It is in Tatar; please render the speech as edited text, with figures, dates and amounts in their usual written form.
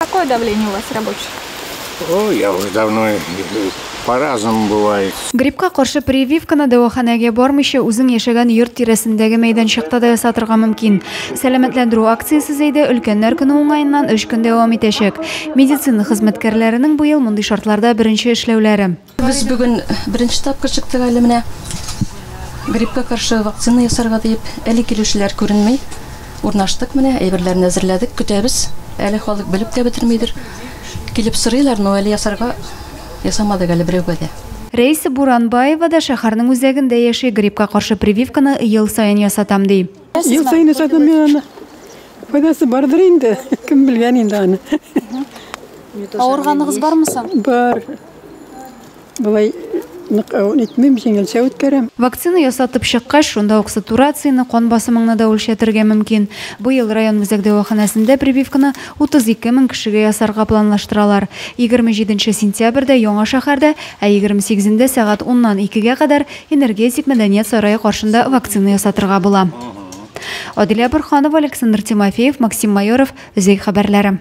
Какое давление у вас рабочее? Ой, я уже давно, по-разному бывает. Гриппка каршы прививканы дәваханәгә бармыйча үзең яшәгән йорт тирәсендәге мәйданчыкта да ясатырга мөмкин. Сәламәтләндерү акциясе Зәйдә Өлкәннәр көне уңаеннан өч көн дәвам итәчәк. Медицина хезмәткәрләренең быел мондый шартларда беренче эшләүләре. Без бүген беренче тапкыр чыктык әле менә гриппка каршы вакцина ясарга диеп. Әле килүчеләр күренми. Урнаштык менә, әйберләрне әзерләдек, көтәбез. Әле халык белеп тә бетермидер. Килеп сорыйлар, но әле ясарга ясамадык әле берәүгә дә. Рәиса Буранбаева да шәһәрнең үзәгендә яши, гриппка каршы прививканы ел саен ясатам, ди. Ел саен ясатам мин аны. Файдасы бардыр инде, кем белгән инде аны. Авырганыгыз бармы соң? Бар. Болай нык итмим, җиңелчә үткәрәм. Вакцина ясатып чыккач, шунда ук сатурацияне, кан басымыңны да үлчәтергә мөмкин. Быел район үзәк дәваханәсендә прививканы 32 мең кешегә ясарга планлаштыралар. 27 сентябрьдә Яңа шәһәрдә, ә 28-ндә сәгать 10-нан 2-гә кадәр Энергетик мәдәният сарае каршында вакцина ясатырга була. Адилә Борханова, Александр Тимофеев, Максим Майоров, Зәй хәбәрләре.